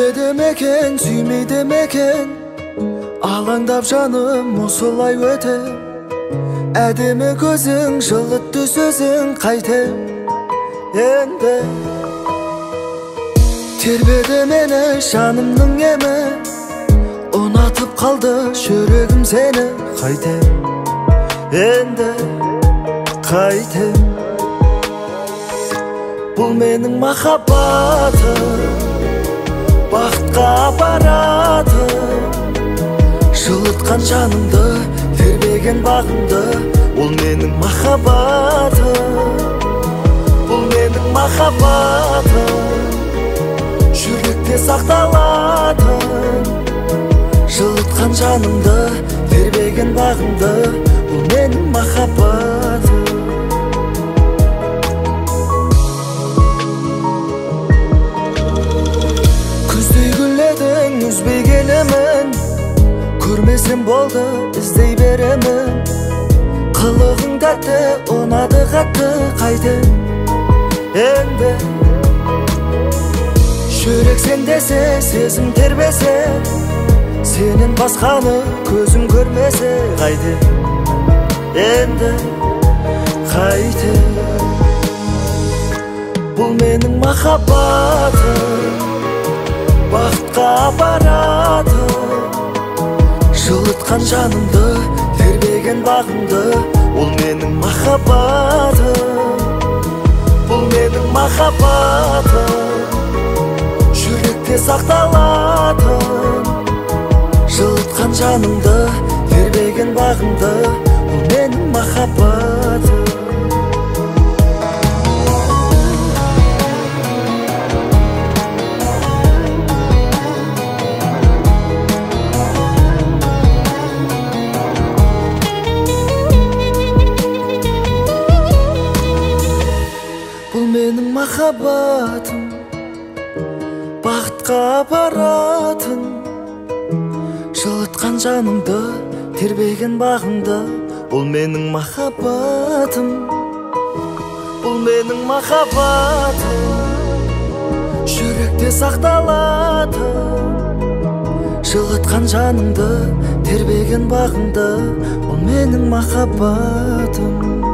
Сүйеді мекен, сүймейді мекен, алаңдап жаным осылай өтем. Әдемі көзің, жылытты сөзің, қайтем енді. Тербеді мені жанымның емі, ұнатып қалды жүрегім сені, қайтем енді, қайтем. Бұл менің махаббатым, бақытқа апаратын, жылытқан жанымды, тербеген бағымды, ол менің махаббатым, бұл менің махаббатым, жүректе сақталатын, жылытқан жанымды, тербеген бағымды, бұл менің махаббатым. Күздей гүлледің, үзбей келемін, көрмесем болды, іздей беремін. Қылығың тәтті, ұнады қатты, қайтем енді. Жүрек сен десе, сезім тербесе, сенен басқаны көзім көрмесе, қайтем енді, қайтем. Бұл менің махаббатым, бақытқа апаратын, жылытқан жанымды, тербеген бағымды, ол менің махаббатым, бұл менің махаббатым, жүректе сақталатын, жылытқан жанымды, тербеген бағымды, бұл менің махаббатым. Бұл менің махаббатым, бақытқа апаратын, жылытқан жанымды, тербеген бағымды, бұл менің махаббатым, бұл менің махаббатым, жүректе сақталатын, жылытқан жанымды, тербеген бағымды, бұл менің махаббатым.